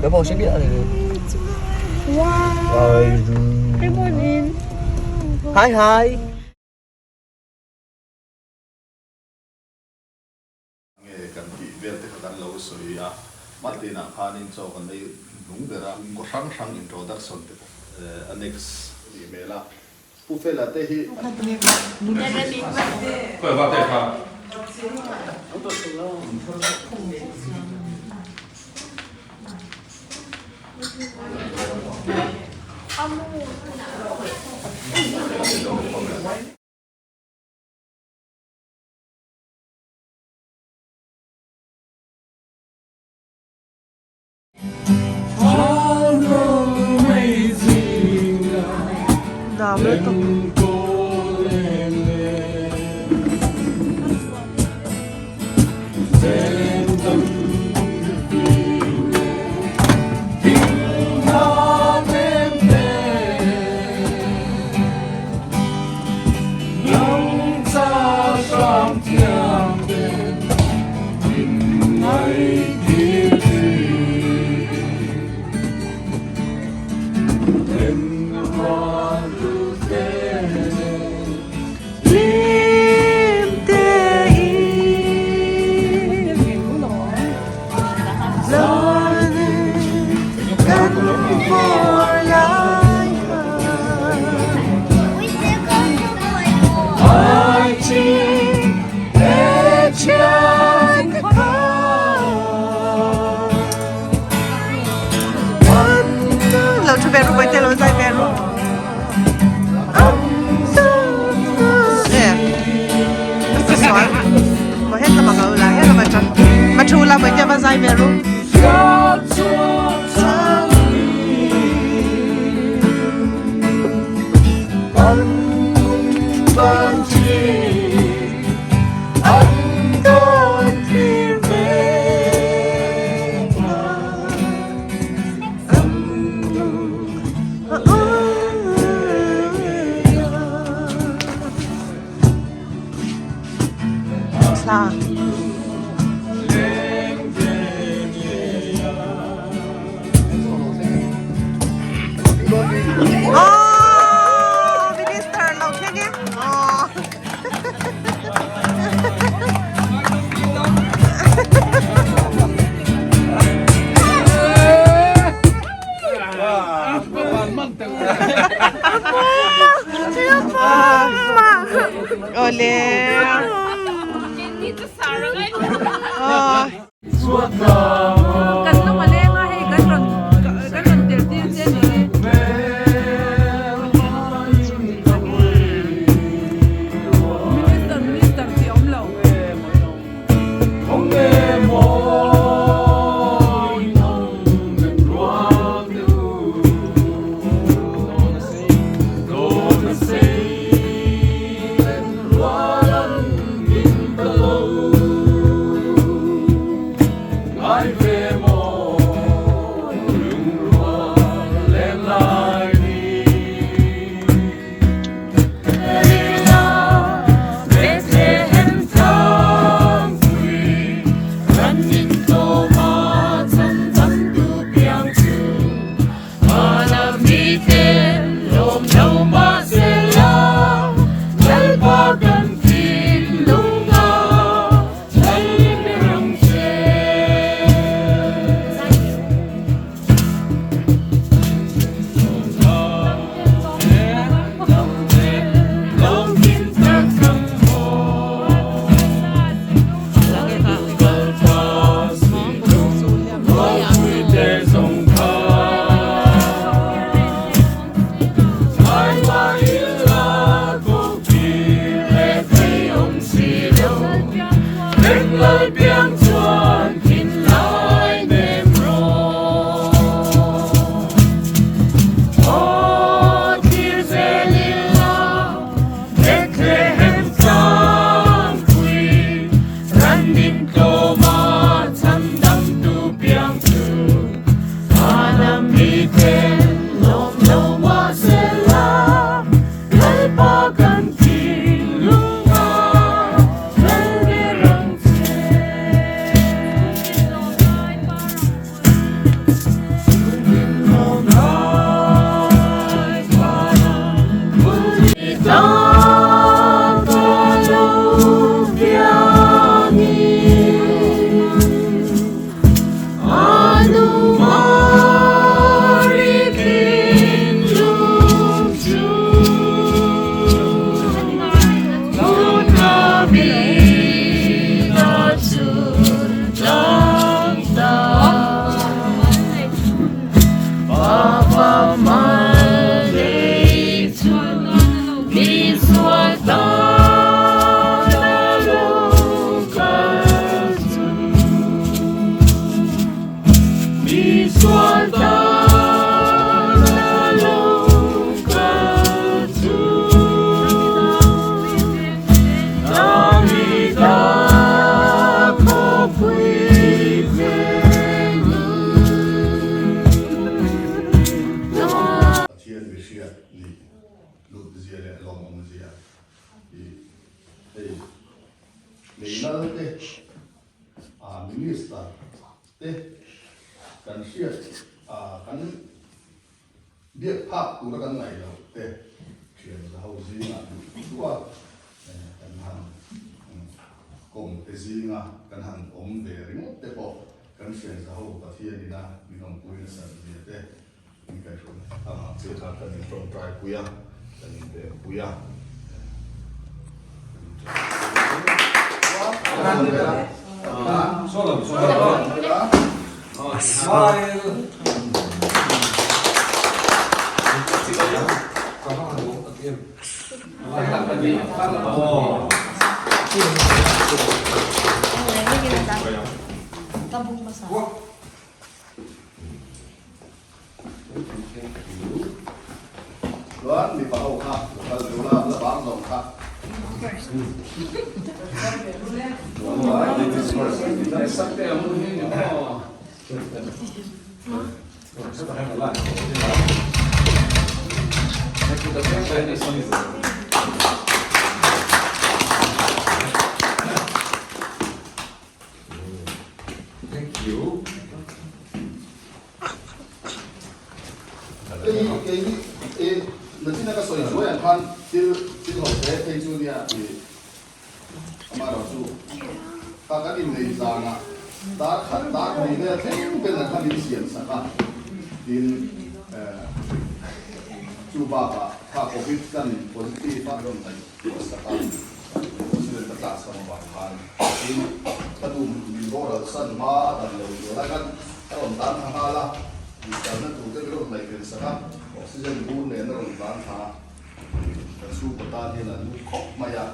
Hi hi. Nge kan tih vel te kha kan lo sawi a, Martin-ah khanin chaw kan ei hnung ber a, kaw hrang hrang introduction te pawh annex a nih hmel a, Pu Fela te hi. Lo thu ve ru Bawihte lo zai ve ru. Ma thu la Bawihte va zai ve ru. Oh, Minister lo thleng e. Oh. Ole. Oh. Kan lung a leng a hei kan rawn kan rawn tel tir che ni. Minister minister tih a awm lo. Hlut zia leh lawmawm zia hi hei lei lal te ah minister te kan hriat ah kan biak phak tura kan ngaih loh te thian za ho zingah duh duh a kan han kawm te zinga kan han awm ve ringawt te pawh kan thian za ho Pathian ina min awmpui nasat zia te Min kaihhruai ang ang che kha kan intawngtai pui a, kan invenpui a. Chuan mipa ho kha lo kal deuh la, la bang zawng kha. Thank you. Hei kei hi i nachina ka sawi hnuai ang khan thil thil ho te phei chu nia i amaherawh chu kha kan innei zana dar khat dar hnih vel thleng vel ang kha min siam sak a tin eh chu bakah kha covid kan positive a rawn ngaih tuah sak a accident ka tlak sam avang khan tin ka nu min boral san hma a dan lo tur lai khan A rawn tan thla nghal a, inkalna tur te min rawn ngaihven sak a, oxygen bur nen a rawn tan thla a, kan chhungkaw tan hian a lu khawp mai a,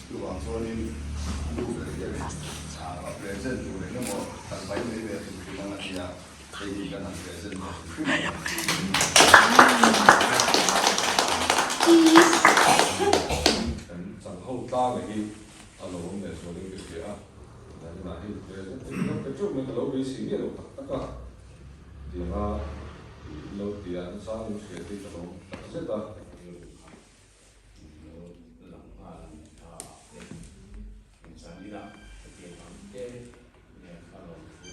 chuvang chuanin a nu ber hian a present tur eng emaw kan vai mai ve hrim hrim ang a tia, hei hi kan han present ve hrim hrim ang. Kan changho tlang hi a lo awm leh zualin ka hria a. Tunah hei present te chu ka teuh mai ka lo beisei miah lo tak tak a, tianga in lo ti a nachang in hria te ka lo tak zet a. Lo lang nghal a ni kha te inzan ila hetiang ang te nen a lo thu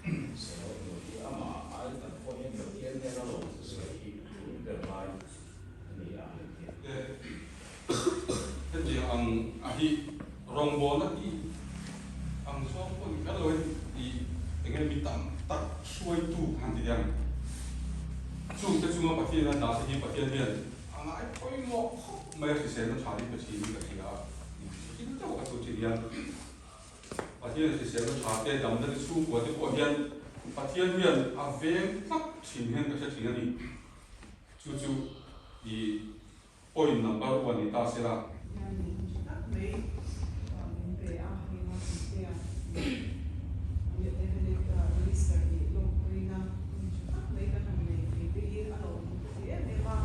i sawi tur hi amah ai tak pawh hian Pathian nen a lo thu sawi hi tul ber lai a ni a han ti a. Hetiang ang a hi rawngbawlna hi ang zawng pawh ni kher lo in i eng nge mi tam tak hruaitu han ti ang. Chungte chunga Pathian a dah te hi Pathian hian a ngai pawimawh khawp mai a hriselna tha hi Pathian in ka hria a, thil deuh a chu chi hian Pathian hriselna tha te damna te chhungkua te pawh hian Pathian hian a veng tlat thin hian ka hre thin a ni. Chu chu i Point number one ni ta sela. Hian min tha tak mai min pe a, hei Martin te a Evangelist Minister nih lawmpuina hun tha tak mai kan han nei thei te hi a lawmawm ka ti em em a.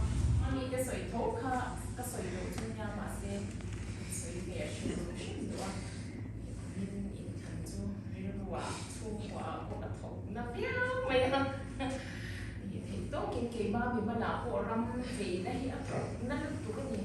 Ami te sawi tho kha ka sawi loh chu nia mahse sawi ve a hrim hrim duh a, min inthlan chu rilruah chhungkuaah pawh a thawk na viau mai a. Ih theih tawkin keimah mi hmanah pawh ram veina hi a thawk na lutuk a ni.